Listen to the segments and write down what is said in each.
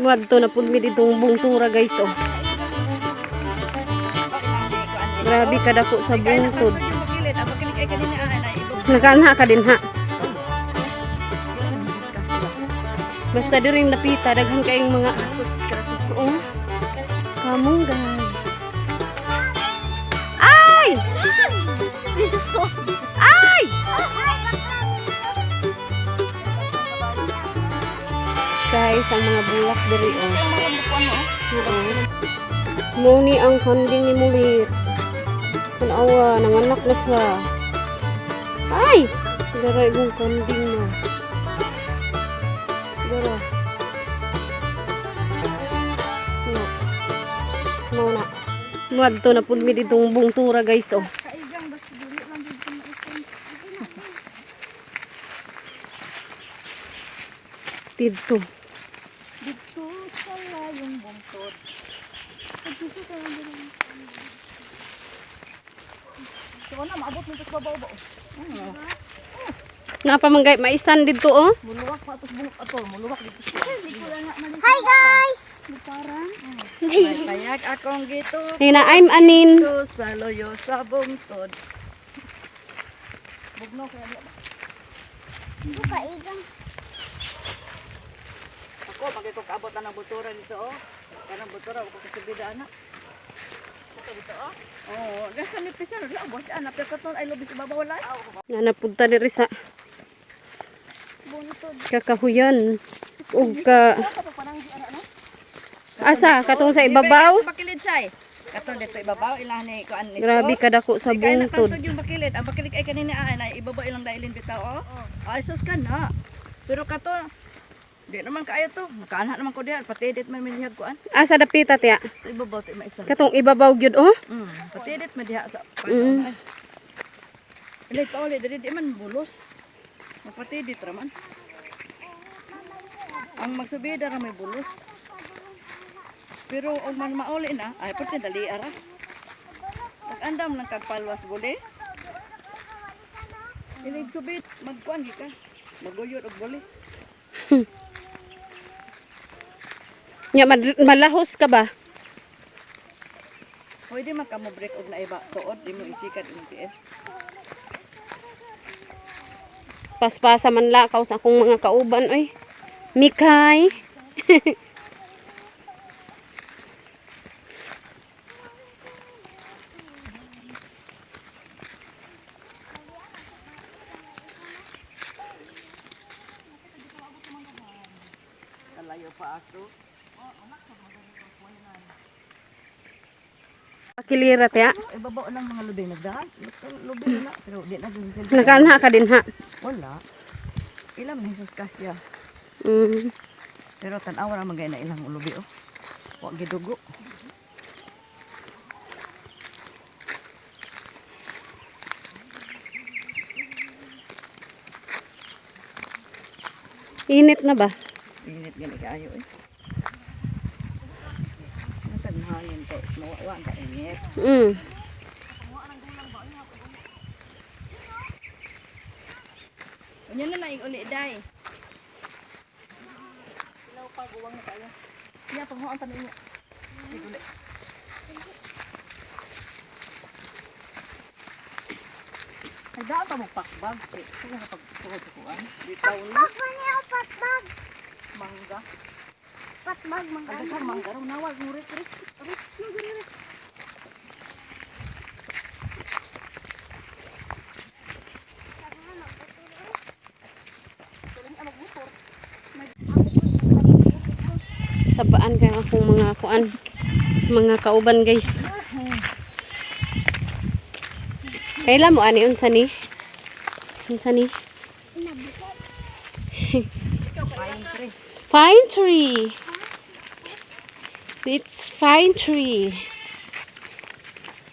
Wadto na pud mi ditong bungtura, guys, oh. Grabe kadako sa bungtod. Nakaanha ka din ha. Basta diring napita, daghan kayong mga, oh, kamunggay. Ay! Ay! Guys, ang mga bulak diri, oh. Oo. Mao ni ang kanding ni Mulit. Tanawa, nanganak na siya. Ay! Dara imong kanding na. Dara. Na. Mao na. Wadto na pud mi ditong bungtura, guys, oh. Kaigang basta dili lang jud ko maipon. Didto. Dito sa layong bungtod. Pagsuso ka lang din. So na maabot mo sa babaw ba? Napamanggay maisan didto, oh. Muluwak pa atos bungok ato, muluwak dito. Hi, guys! May akong gito Nina, I'm anin. sa loyo sa bungtod. Bugno kaya diya ba? Kaigang. Ako magay ko kaabot ang butura nito, oh. Kanang butura ko kasubida ana. Dito, oh. Oh, gasa ni pisar la boss ana pero katon ay lobis ibabaw wala. Nga napunta diri sa Buntod. kakahuyan. Ug ka asa katong sa ibabaw. Bakilid say. Katon dito ibabaw ilang ni kuan ni. Grabe kadako sa Kay bungtod. nakantod yung bakilid. Ang bakilid ay kanina ay na ibabaw ilang dailin bitaw, oh. Ay sus ka na. Pero kato di naman kaayo to. Nakaanha naman ko diha pati dit man minihag kuan. Asa dapita tiya? Sa ibabaw ti maisa. Katong ibabaw gyud, oh. Pati dit man diha sa. Ilay pa uli diri di man bulos. Mapatidit ra man. Ang magsubida ra may bulos. Pero og man mauli na, ay pati dali ara. Pag-andam lang kag palwas buli. Ilig subit, magkuan gi ka. Maguyod og buli. Nya malahos ka ba? Pwede man ka mo break og naiba tuod, di mo isikat imong tiil. Paspasa man lakaw sa akong mga kauban oy. Mikay. Kalayo pa aso. Pakilira tiya. Ibabaw lang mga lubi nagdaan. Lubi na pero di na gyud. Nakaanha ka din ha. Wala. Ilang ni Jesus kasya. Pero tan-awa ra man gay na ilang ulubi, oh. Wa gidugo. Init na ba? Init gani kaayo eh. Natag hangin to, mawa ka init. Unya na naing uli day. Ilaw pa guwang na kayo. Nya panghuan pa ninyo. Sige uli. Ay daan pa mo pakbag. Eh, sige nga pagsuod sa kuan. Bitaw na Patbag ba niya ako patbag? Mangga. Patbag, mangga. Ay daghang mangga raw nawag mo rik rik. Rik. Sabaan kaya akong mga kuan, mga kauban, guys. Kailan mo ani, unsa ni? Unsa ni? Pine tree. Pine tree. It's pine tree.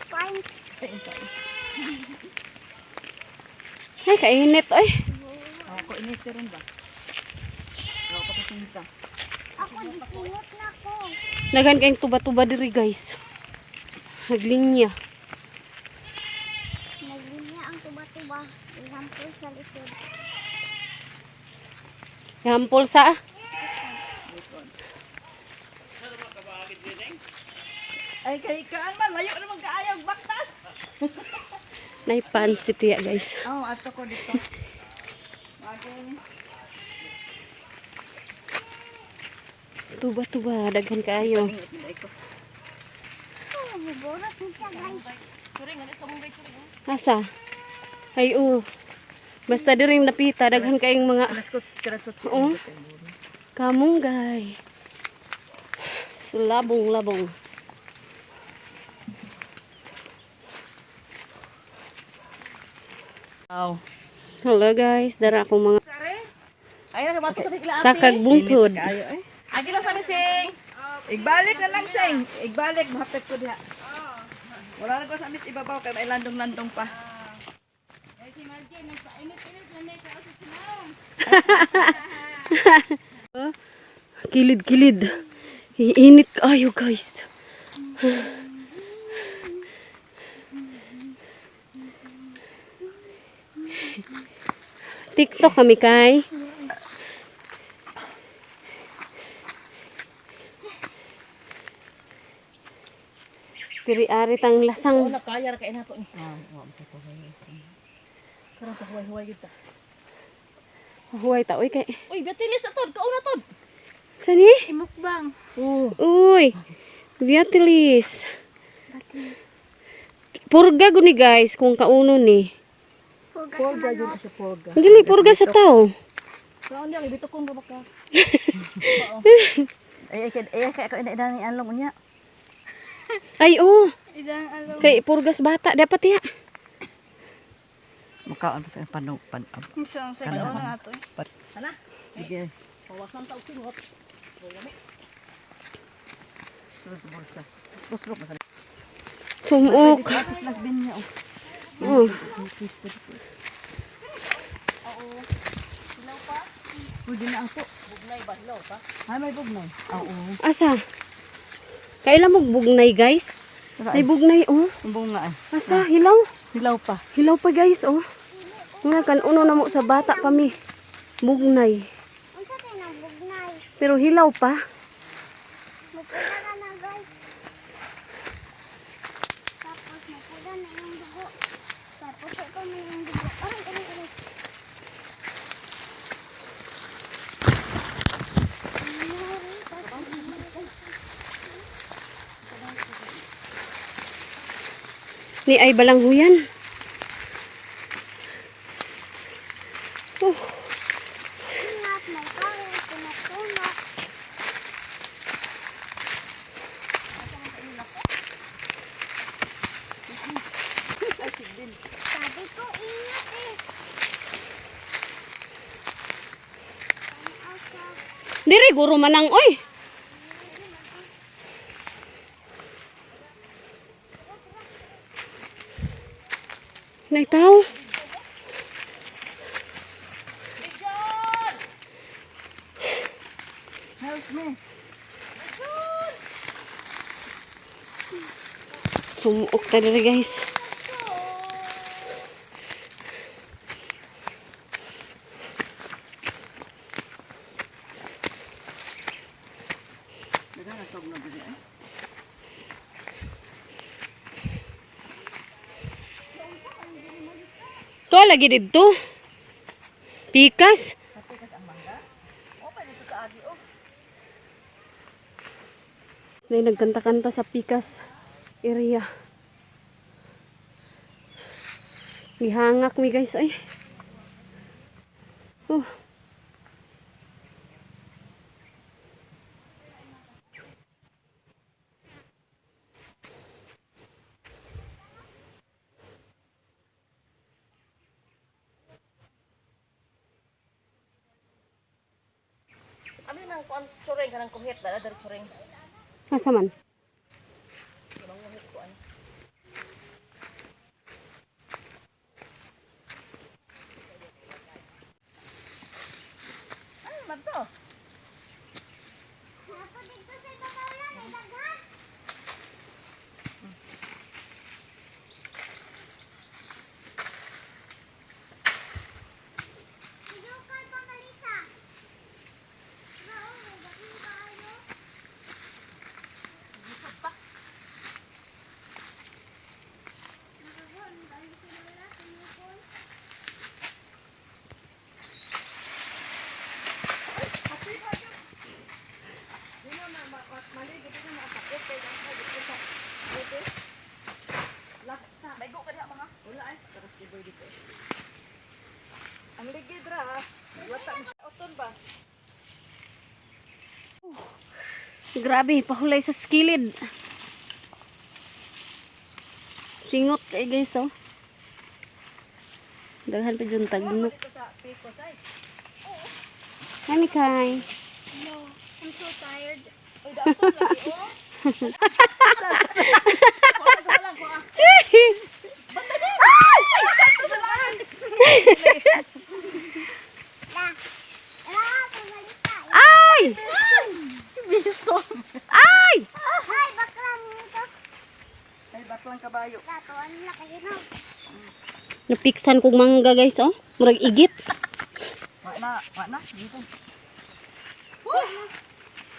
Fine. Ay, kainit ay. Ako init ron ba? Ako pa kasinta. Ako, disingot na ko. Daghan kayong tuba-tuba diri, guys. Naglinya. Naglinya ang tuba-tuba. Example sa likod. Ihampol sa. Ay, kay kaan man, layo naman kaayo baktas. Naipansit ya, guys. Oh, ato ko dito. Bagay. Tuba-tuba, daghan kaayo. Oh, muborot ni siya guys. Asa? Ay, oh. Basta diring napita, daghan kaayong mga Alas ko kiratsot. Oo. Kamunggay. Labong-labong. Aw. Hello guys, dara akong mga Ay, na sa tigla. sakag bungtod. Kayo eh. Agi lang sa mising. Igbalik na lang sing. Igbalik mahapit ko diha. Wala na ko sa mis ibabaw kay may landong-landong pa. Kilid-kilid. Iinit kayo guys. TikTok kami kay. Diri-ari tang lasang. Wala kaya ra kay nato ni. Ah, wa ko. Karon pa huway-huway gyud ta. Huway ta oy kay. Uy, batilis na tod, kauna tod. Sani? Imukbang. Oh. Uy. Viatilis. Purga guni guys kung kauno ni. Purga sa manok. Siya poga. Dili purga sa tao. Kaon diya ibito kong baka. Ay ay ay kay ako ina ni anlong unya. Ay oh. Idang along. Kay purgas bata dapat ya. Mukaon pa sa panu pan. Isang sa kaon ato. Sana. Sige. Pawasan ta og singot. Bulsa. Tusrok na sa Tumuok. Las bin niya. Oh. Pwede na ako. Bugnay ba? Hilaw pa? Ay, may bugnay. Oo. Asa? Kailan mo bugnay guys? May bugnay oh. Ang bunga eh. Asa hilaw? Hilaw pa. Hilaw pa guys oh. Nga kan uno na mo sa bata pa mi. Bugnay. Unsa kay nang bugnay? Pero hilaw pa. Mupula ka na guys. Tapos mupula na yung dugo. Tapos ito na yung dugo. Aray, aray, aray. Ni ay balanghuyan. Oh, Ingat, may kahoy, tunok-tunok. Sabi ko, ingat eh. dire guro manang oy. Nay tao. Help me. Sumuok ta dire guys. To lagi didto. Pikas. Nay nagkanta-kanta sa pikas area. Gihangak mi guys ay. Oh. Ano nang kuan suring kanang kuhit ba dar suring. Asa man? Ano man to? Napo dito sa ibabaw lang, ay daghan. Sugukal pa kalisa. Ha. Wata oton ba? Grabe, pahulay sa skilid. Singot kay guys, oh. Daghan pa dyan tagnok. Dito sa Picos ay. Hi, Mikay. No, I'm so tired. Uy, daton lagi oh. Kuha sa lang kuha. La. La, pabalik ka. Ay! Biso. Ay! Ay, bakla nito. Ay, baklang kabayo. La, tuwan na kayo no. Napiksan kog mangga, guys, oh. Murag igit. Wa na, wa na. Dito.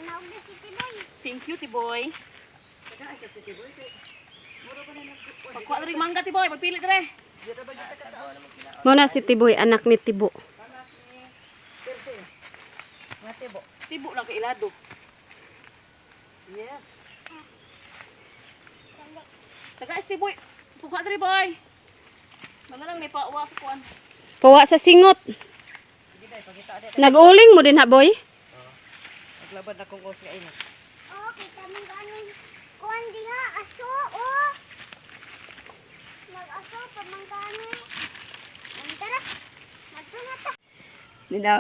Manaog na si Tinoy. Thank you, Tiboy. Pagkuha na rin mangga, Tiboy. Pagpili dire. Mao na si Tiboy, anak ni Tibo. Tibo lang kay ilado. Yes. Taga is Tiboy. Pagkuha diri, boy. Mga lang may pawa sa kuan. Pawa sa singot. Nag-uling mo din ha, boy? Naglaban na kong os kainit. Oh, kita man gaano. Kuan diha, aso, oh. Nag-aso pa man gani. Ang tara. Madto na ta. Nina.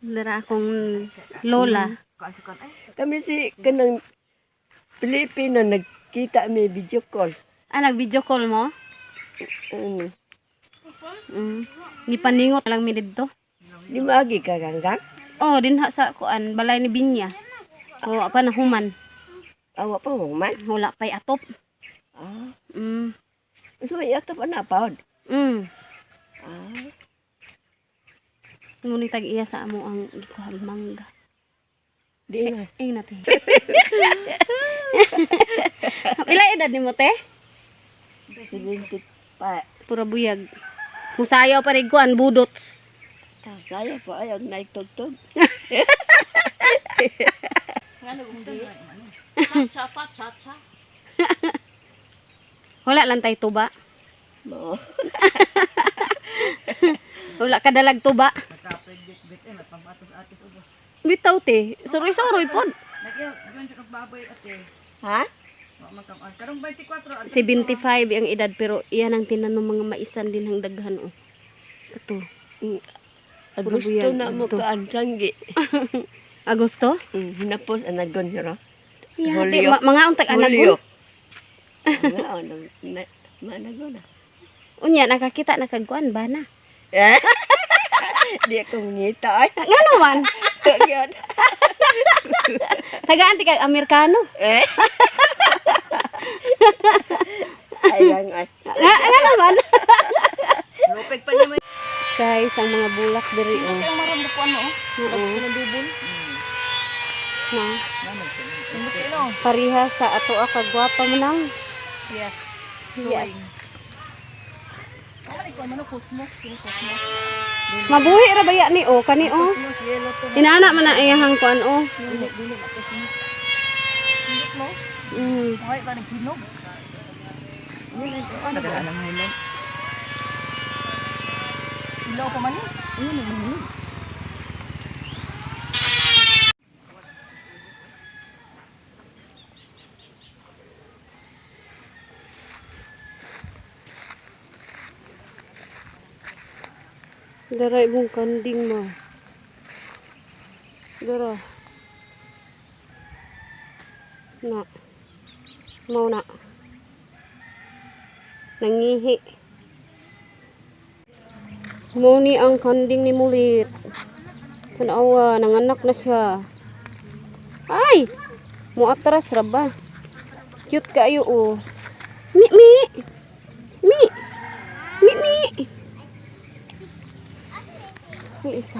Dara akong lola. Kuan sa kuan ay. Kami si kanang Pilipino nagkita mi video call. Ah, nag-video call mo? Ano? Gipaningot lang mi didto. Di maagi ka ganggang? Oh, dinha sa kuan, balay ni Binya. Oh, apa na human. Awa pa mo man. Wala pa'y atop. Ah, So yato pa na paod. Ah, Ngunit tag iya sa amo ang gikuhag mangga. Di na. Ay natin. Ila edad ni mo te? 70 pa. Pura buyag. Musayaw pa rin kuan budots. Kaya pa ay ang naitugtog. Ngano gusto. Cha pa cha cha. Wala lang tay tuba. Mo. Wala kadalag tuba. Nakapredict eh mapapatos atis ubos. Bitaw te. Suroy-suroy pod. Nagyan jud og baboy ate. Ha? Wa man kam karong 24 adto. 75 ang edad pero iyan ang tinanom mga maisan din ang daghan oh. Kato. Agosto buyag, na mo adto. kaan sanggi. Agosto? Hinapos anagon siro. Yeah, Hulyo. te, mga untag Hulyo. anagon. Nga ano na managon na. Unya nakakita na kag kuan ba na. Eh? Di ako ngita ay. Ngano man? Yun. Tagaan ti kag Amerikano. Eh? Ay lang ay. Nga ngano man? Lupig pa niya. Guys, ang mga bulak diri oh. Ang maram ko ano oh. Oo. Nandubol. Na. Ano? Pareha sa ato kagwapa mo nang. Yes. Yes. Ano ko ano cosmos, kini cosmos. Mabuhi ra ba ya ni oh kani oh. Cosmos yellow to. Inaana man na iyahang kuan oh. Dili dili na cosmos. Hindi no. Ay, pa naghinog. Ano ba ang hinog? Ilaw pa man eh. Ayun, naghinog. Dara imong kanding mo. Dara. Na. Mao na. Nangihi. Mao ni ang kanding ni Mulit. Tanawa, nanganak na siya. Ay! Muatras ra ba? Cute kaayo oh. Mi mi. Mi. Mi mi. May isa.